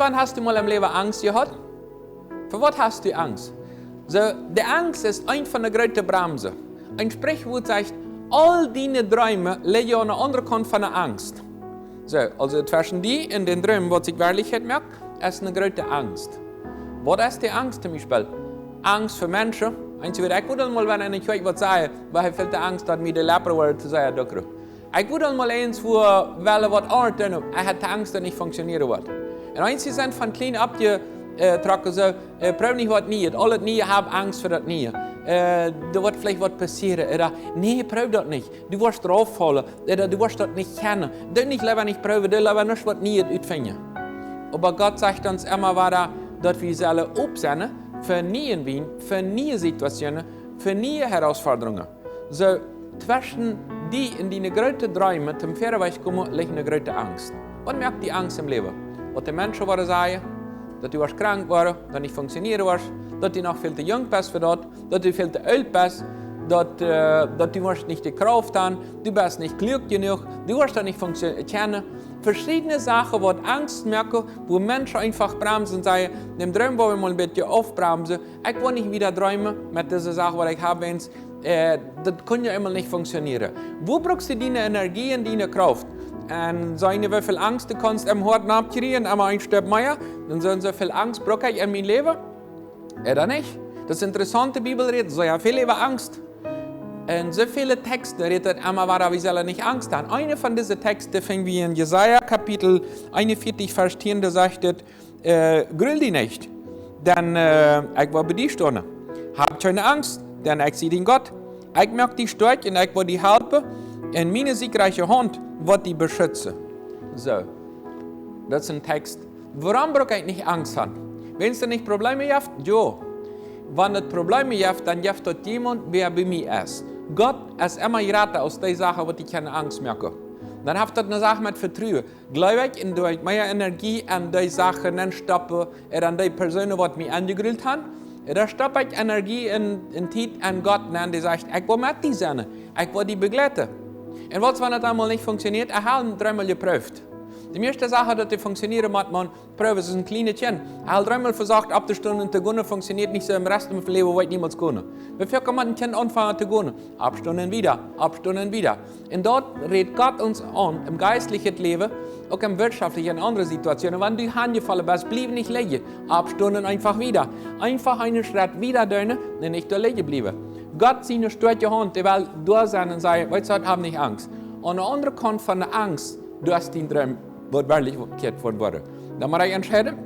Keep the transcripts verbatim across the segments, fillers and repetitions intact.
Wann hast du mol em Läwen Angst jehaut? Fa waut hast du Angst? Soo, de Angst es eent von de groote Bremsen. Een Sprichwuat sajcht: "Aul diene Dreem läjen aun de aundre Kaunt von de Angst." Soo, aulsoo tweschen die un dän Droom, waut sikj Werkjlichkjeit moakt, es eene groote Angst. Waut es de Angst toom Biespel? Angst fa Menschen. Eent wada, ekj wudd aul mol, wan ekj nich weet waut sajen, wiels ekj väl Angst haud, mie de Lepra wada to sajen, doa. Ekj wudd aul mol eent, wua wellen waut aundret doonen, ekj haud Angst, daut nich funktionieren wudd. Un eent sent von kjlien oppje, äh, trocken soo, äh, proow nich waut Niees. Aul daut Niee, hab Angst fa daut Niee. Äh, doa woat veleicht waut passieren. Ooda, nä, proow daut nich. Du woascht drauffaulen. Ooda du woascht daut nich kjennen. Doo nich leewa nich proowen, doo leewa nuscht waut Niees utfinjen. Oba Gott sajcht ons emma wada, daut wie sellen op sennen fa nieen Wint, fa niee Situationen, fa niee Herausforderungen. Soo, tweschen die un diene groote Dreem toom Wieda wajchkomen, licht eene groote Angst. Waut moakt die Angst em Läwen? Waut de Menschen woaren sajen, daut du woascht krank woaren, daut nich funktionieren woascht, daut du noch väl to junk best fa daut, daut du väl to oolt best, daut, äh, daut du woascht nich de Krauft haben, du best nich kluak jenuach, du woascht daut nich funktio-, kjennen. Veschiedne Sachen, waut Angst moaken, wua Menschen eefach bremsen, sajen, dän Droom woa wie mol een bät aufbremsen, ekj woa nich wieda dreemen met dise Sach, waut ekj hab, wiels, äh, daut kaun jo emma nich funktionieren. Wua brukst du diene Energie un diene Krauft? Un seenen, woo väl Angst du kaust em Hoat nopp kjrieen, emma een Stekj mea, dan sent soo väl Angst, bruk ekj en mien Läwen? Ooda nich? Daut es interessaunt, de Bibel rät sea väl äwa Angst. Un soo väle Texten rät daut emma wada, wie sellen nich Angst haben. Eent von dise Texten finj wie en Jesaja Kapitel eenunvieetich, Varsch tieen, doa sajcht et, äh, "Grul die nich, dan, äh, ekj woa bie die stonen. Hab kjeene Angst, dan ekj sie dien Gott. Ekj moak die stoakj un ekj woa die halpen, un miene siegreiche Haunt woat die beschutzen." Soo, daut es een Text. Wuarom bruk ekj nich Angst haben? Wan et nich Probleme jeft, jo. Wan et Probleme jeft, dan jeft daut jemaunt, wäa bie mie es. Gott es emma jrata aus dee Sachen, waut die kjennen Angst moaken. Dan haft daut eene Sach met Vetruen. Jleew ekj, un doo ekj mea Energie en dee Sachen enstoppen, ooda en dee Persoonen, waut mie aunjegrult haben, ooda stopp ekj Energie en, en Tiet en Gott nenn, dee sajcht, ekj woa met die sennen, ekj woa die bejleiden. Un waut, wan et eemol nich funktioniert, ekj hab et dreemol jeprooft. De mieeschte Sachen, daut dee funktionieren, mott maun proowen, es een kjlienet Kjint. Ekj hab dreemol vesocht opptostonen un to gonen, funktioniert nich, soo em Rest von mien Läwen woa ekj niemols gonen. Woo väl kaun maun een Kjint aunfangen to gonen? Oppstonen un wieda, oppstonen un wieda. Un doa rät Gott ons aun, em jeistlichen Läwen, uk em wirtschaftlichen un aundre Situationen, wan du hanjefollen best, bliew nich lijen, oppstonen un eefach wieda. Eefach eenen Schrett wieda doonen un nich doa lijen bliewen. Gott siene stoakje Haunt, dee well doa sennen un sajen, weetst waut, hab nich Angst. Aun de aundre Kaunt von de Angst, du hast dien Droom, waut Werkjlichkjeit woat woaren. Dan mott ekj entscheiden,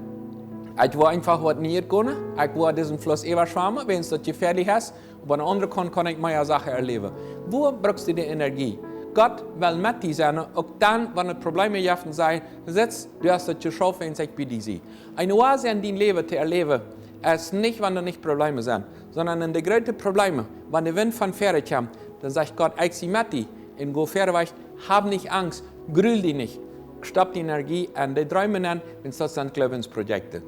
ekj woa eefach waut Nieet gonen, ekj woa disen Fluss äwaschwammen, wan daut jefäadlich es, oba aun de aundre Kaunt kaun ekj mea Sachen erläwen. Wua brukst du de Energie? Gott well met die sennen, uk dan, wan et Probleme jeft, un sajcht, weetst, du hast et jeschauft, wan ekj bie die sie. Eene Oase en dien Läwen to erläwen, es nich, wan doa nich Probleme sent, sonda en de groote Probleme, wan de Wint von väaren kjemt, dan sajcht Gott, ekj sie met die, un go väaren wajch, hab nich Angst, grul die nich. Stopp die Energie en de Dreem nenn, wan daut sent Jleewensprojekten.